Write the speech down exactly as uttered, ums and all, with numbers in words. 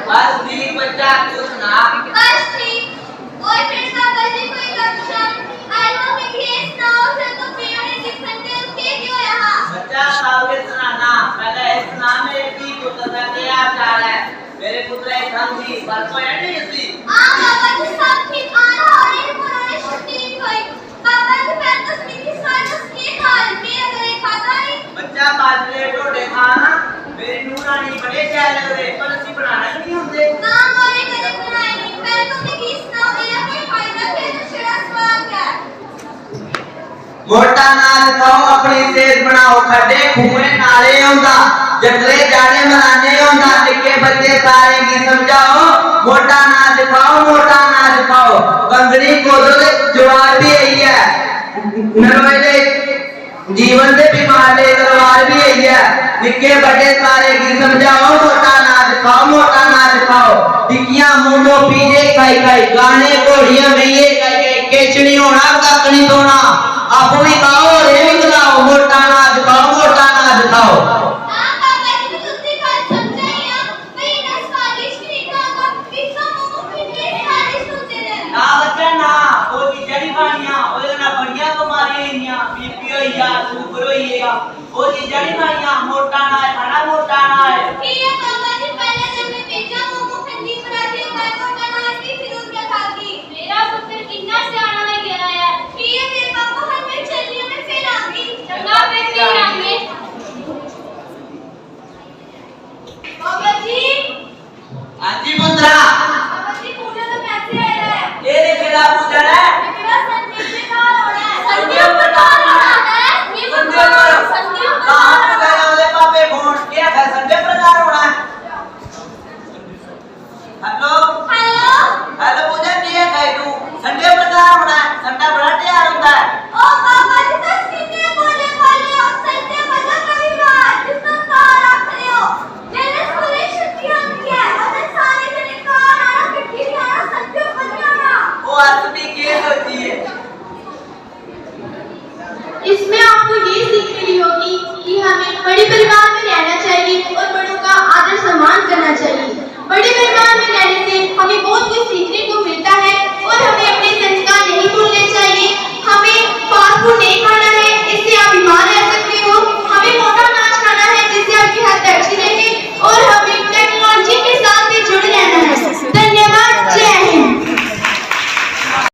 बस ठीक बच्चा, तू सना। बस ठीक। ओए मेरे बाबा जी, कोई गपशप? अरे वो मिगी एह् सनाओ, फिर तो प्रेम ने टिफिन ते केह् केह् होया हा? बच्चा, सब किश सनाना। पैह्लें एह् सना, मेरे धी पुत्तर दा केह् हाल चाल ऐ? मेरे पुत्तरै गी खंघ ही, फर्क होया निं इसी? हां बाबा जी, सब ठीक। आना होने ने पुराने छुट्टी निं थ्होई। बाबा जी, पैह्लें तुस मिगी सनाओ, तुस केह् खा दे? मेरा गले खाता निं। बच्चा, बाजरे दे ढोडे खा ना। मेरी नूंह रानी बड़े शैल लगदे, पर उसी बनाना गै निं औंदे। हां, मोए कदें बनाए निं। पैह्लें तुस मिगी सनाओ, एह्दा केह् फायदा, फिर तो छड़ा सोआद गै। मोटा अनाज खाओ, अपनी सेह्त बनाओ, खड्डे खूहें नाले होंदा, जंगले जाड़े मदाने होंदा। निक्के बच्चे सारें गी समझाओ, मोटा अनाज खाओ, मोटा अनाज खाओ। कंगनी खोदो ते जवार बी आई ऐ, नरोए दे जीवन दे बी माले तलवार बी आई ऐ। निक्के बड्डे सारें गी समझाओ, मोटा अनाज खाओ, मोटा अनाज खाओ। टिक्कियां, मोमो, पीजे खाई खाई, गाने, घोड़ियां, मेइये गाई गाई, किश निं होना, कक्ख निं थ्होना। आपूं बी खाओ, होरें बी खलाओ, मोटा अनाज खाओ, मोटा अनाज खाओ। हां बाबा जी, में तुं'दी गल्ल समझा दी आं, पर इन्ना स्वादिष्ट बी निं होंदा, पिज्जा, मोमो किन्ने स्वादिष्ट होंदे न। ना बच्चा ना, ओह् चीजां निं खानियां, ओह्दे कन्नै बड़ियां बमारियां होई जंदियां, बीपी होई गेआ, शुगर होई गेआ, ओह् चीजां निं खानियां, मोटा अनाज खाना, मोटा अनाज। ठीक ऐ बाबा जी, पैह्लें ते में पिज्जा, मोमो खंदी, पर अज्ज एह् गल्ल मोटा अनाज दी, फिर हून में खागी। मेरा पुत्तर किन्ना स्याना होई गेदा ऐ। ठीक ऐ मेरे पापा, हून में चलनी आं, में फिर आगी। चंगा, फिर, फिर आगे। बाबा जी। हां जी पुत्तरा। बाबा जी, पूजा दा मैसेज आए दा ऐ। एह् लिखे दा पूजा ने? मिगी ना संडे दे घर औना ऐ। संडे उप्पर घर औना ऐ। संडे उप्पर? संडे उप्पर। कहाँ पूजा ने ओह्दे पापे फोन? केह् आखै संडे उप्पर घर औना ऐ? Hello? Hello? Hello पूजा, केह् आखै तू? संडे उप्पर घर औना ऐ। संडा बड़ा त्यार होंदा ऐ।